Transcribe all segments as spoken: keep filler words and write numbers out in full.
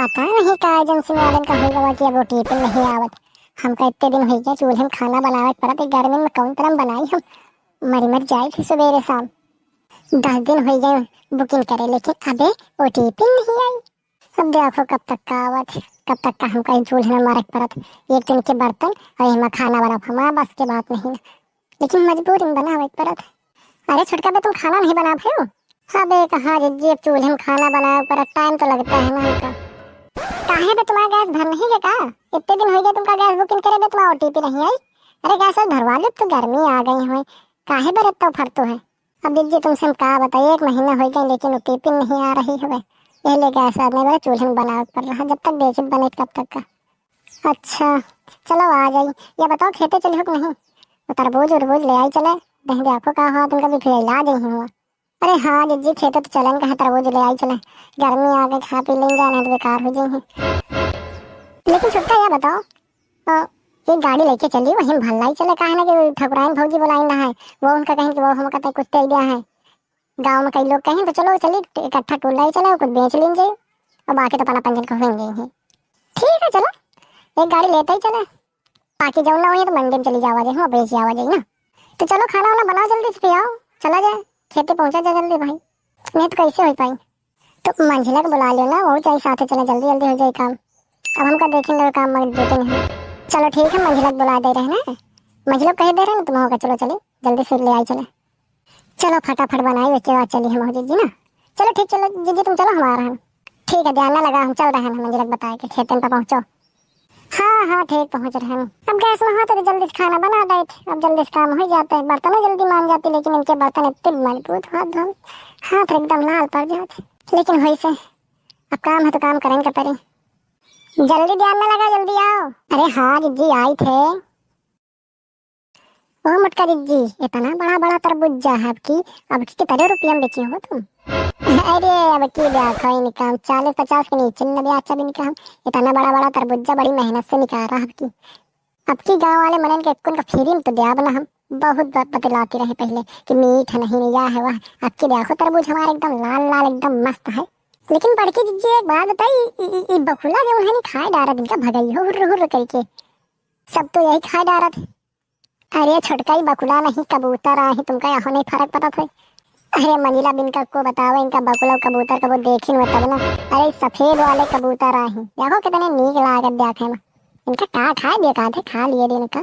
पता नहीं का एजेंसी वालन का होइ गवा कि अब ओटीपी नहीं आवत। हमका इतने दिन होइ गए चूल्हे में खाना बनावे के पड़त, गर्मी में कौन तरह बनाई हम, मरी मर जाई थी सुबेरे शाम। दस दिन होइ गए बुकिंग करे, लेकिन अबे ओटीपी नहीं आई। अब देखो कब तक का आवत, कब तक का हमका ई चूल्हे में मरे के पड़त। एक दिन के बर्तन और एमा खाना बनाब, हमार बस के बात नहीं ना, लेकिन मजबूरी में बनावे के पड़त। अरे छोटका बे, तुम खाना नहीं बना भयो? अबे कहाँ जिज्जी, अब चूल्हे में खाना बनावे के पड़त, टाइम तो लगता है ना हमका। काहे बे, तुम्हारा गैस भर नहीं है का? इतने दिन होइ गए तुमका गैस बुकिंग करे बे, तुम्हारा ओटीपी नहीं आई। अरे गैस और भरवा लो, अब तो गर्मी आ गई है, काहे बे रत्तो फरतो है। अब दीदी तुमसे हम का बताई, एक महीना होइ गए लेकिन ओटीपी नहीं आ रही हवे। यह ले गैस रात में बड़ा चूल्हे में बनावे के पड़ रहा, जब तक देखी बने तब तक का। अच्छा चलो आ जाई। या बताओ खेते चली हो कि नहीं? वो तरबूज उरबूज ले आई चले, दही देखो का हुआ तुमका भी फिर ला जाई हुआ। अरे हाँ जिज्जी, खेते तो चलन का है, तरबूज ले आई चले, गर्मी आ गई, खा पी लेंगे, नहीं तो बेकार हो जाएंगे। लेकिन छोटका या बताओ, तो एक गाड़ी लेके चली, वहीं भल्लाई चले, काहे ना कि ठकुराइन भौजी बुलाइन रहा है, वो उनका कहें कि वो हमका तय कुछ दे दिया है, गाँव में कई लोग कहें तो चलो चली इकट्ठा टोला ही चले, कुछ बेच लीन जाए और बाकी तो पना पंजन को हुएंगे ही। ठीक है चलो, एक गाड़ी लेते ही चले, बाकी जौन ना होई तो मंडी में चली जावा जाए, वहाँ बेच जावा जाए ना। तो चलो खाना वाना बनाओ जल्दी से, फिर आओ चला जाए, खेते पहुँचा जाए जल्दी भाई, नहीं तो कैसे हो पाई। तो मंझिला के बुला लियो ना, वो चाहिए साथे चले, जल्दी जल्दी हो जाए काम। अब हमका देखे लगे काम मत देते नहीं। चलो ठीक है, मंझिला के बुला दे रहे ना, मंझिला को कह दे रहे ना तुम होगा, चलो चले जल्दी से ले आई चले। चलो फटाफट बनाई, उसके बाद चली हम जिज्जी ना। चलो ठीक, चलो जिज्जी तुम चलो, हम आ रहे हैं। ठीक है, ध्यान ना लगा, हम चल रहे हैं मंझिला के बताए के खेतन पर पहुँचो। हाँ हाँ ठीक पहुँच रहे हैं। अब गैस में होते तो जल्दी से खाना बना देते, अब जल्दी से काम हो जाते, बर्तनों जल्दी मान जाते, लेकिन इनके बर्तन इतने मजबूत हाथ धो, हाथ एकदम लाल पड़ जाते। लेकिन वही से अब काम है तो काम करें के पड़ी। जल्दी ध्यान ना लगा, जल्दी आओ। अरे हाँ जिज्जी आई थे। ओ मोटका जिज्जी, इतना बड़ा बड़ा तरबुज्जा है अबकी, अबकी कितने रुपया में बेची हो तुम? अरे अबकी देखो इनका हम चालीस पचास के नीचे न ब्याचा बिन का हम, इतना बड़ा बड़ा तरबुज्जा बड़ी मेहनत से निकाल रहा अबकी। अबकी गाँव वाले मनन के कुन का फ्री में तो द्याब ना हम, बहुत ब-, बतलाती रहे पहले कि मीठ नहीं, या है वह। अबकी देखो तरबूज हमारे एकदम लाल लाल एकदम मस्त है। लेकिन बड़की जिज्जी एक बात बताई, ई, ई, ई बकुला जो है नी खाए डारा दिन का भगई हो हुर्र हुर्र करके, सब तो यही खाए डारत है। अरे छोटका, ई बकुला नहीं, कबूतर आही, तुमका यहो नहीं फरक पड़त है। अरे मंझिला बिन का को बतावे, इनका बकुला कबूतर कबो देखी न तब ना। अरे सफेद वाले कबूतर आही, देखो कितने नीक लागत देखे में। इनका का खाए दे, का थे खा लिए दिन का।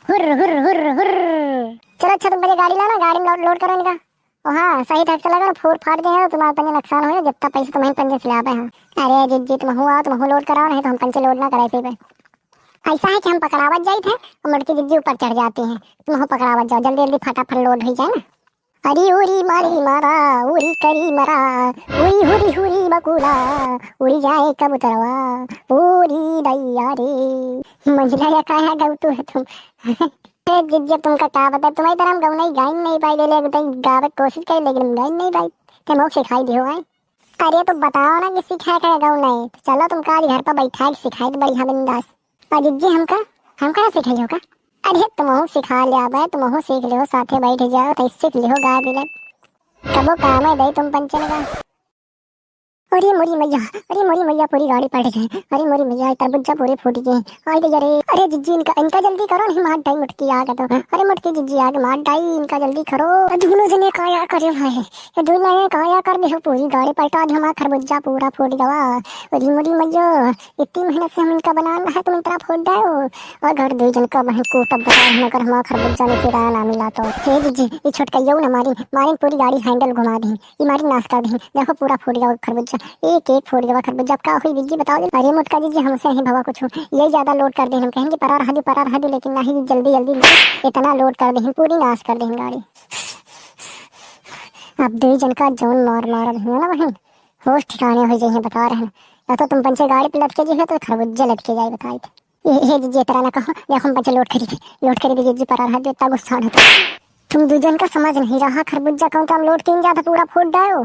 हुर्र हुर्र हुर्र हुर्र। चलो अच्छा, तुम पहले गाड़ी लाना, गाड़ी में लोड, लोड करो इनका। ओ हाँ, सही ढंग से लगा ना, फोड़ फाड़ दे हैं, तुम्हारा पंजे नुकसान हो, जितना पैसा तुम्हें पंजे से लावे हैं। अरे जिज्जी, तुम हूँ आओ, तुम हूँ लोड कराओ, नहीं तो हम पंजे लोड ना कराए थे। ऐसा है कि हम पकड़ावत जाइत हैं और मोटकी जिज्जी ऊपर चढ़ जाती हैं। तुम हूँ पकड़ावत जाओ, जल्दी जल्दी फटाफट लोड हो जाए ना। अरे उरी मारी मारा, उरी करी मरा, उरी हुरी हुरी बकुला, उड़ी जाए कबूतरवा, उरी दैया रे। मंझिला या काया गौतू है तुम? ए जिज्जी, तुमका का बताई, तुम्हारी तरह हम गौनई गाइन नहीं पाई, ले ले, गावे के कोशिश करी, लेकिन हम गाइन नहीं पाई। ते मोक सिखाई दियो आए। अरे तो बताओ ना कि सिखाए का गौनई नहीं, तो चलो तुमका आज घर पर बैठा के सिखाई तो बढ़िया बिंदास। और जिज्जी हमका, हमका ना सिखाई हो का? अरे तुमहू सिखा लिया बे, तुमहू सीख लियो, साथे बैठ जाओ तो सीख लियो गावे बिले। कबो काम है दई तुम पंचन का। अरे मोरी मैया, अरे मोरी मैया, पूरी गाड़ी पलट गई। अरे मोरी मैया, तरबुज्जा पूरे फूट गए। आई दैया रे। अरे जिज्जी, इनका, इनका जल्दी करो, नहीं मार डाई मोटकी आगे तो। अरे मोटकी जिज्जी आगे मार डाई, इनका जल्दी करो। दोनों जने काया करे भाई, ये दोनों जने काया कर दे हो, पूरी गाड़ी पलटा दे, हमारा खरबुज्जा पूरा फूट गवा। अरे मोरी मैया, इतनी मेहनत से हम इनका बनाना है, तुम इतना फूट डायो। अगर दो जन का बहन को तब बताओ, हम अगर हमारा खरबुज्जा में किराया ना मिला तो। हे जिज्जी, ये छोटका यो ना मारी, मारी पूरी गाड़ी हैंडल घुमा दी। ई मारी नाश कर दही, देखो पूरा फूट गवा खरबूजा, एक एक फूट गवा खरबूजा। अब का होई जिज्जी बताओ? अरे मोटका जिज्जी, हमसे नहीं भवा कुछ, यही ज्यादा लोड कर दे। हम कहेंगे परा रह दे, परा रह दे, लेकिन नहीं, जल्दी जल्दी लोड, इतना लोड कर दे, पूरी नाश कर दे गाड़ी। अब दो जन का जौन मार मारब है ना बहन, होश ठिकाने हो जाइए, बता रहे हैं। या तो तुम पंचे गाड़ी पे लटके जी हो तो खरबूजे लटके जाए, बताई थे। ये, ये जिज्जी इतना ना कहो, देखो हम पंचे लोड करी थे, लोड करी थे जिज्जी, परा रह दे, इतना गुस्सा होता। तुम दो जन का समझ नहीं रहा, खरबूजा कौन काम लोड किन जाता, पूरा फूट डायो।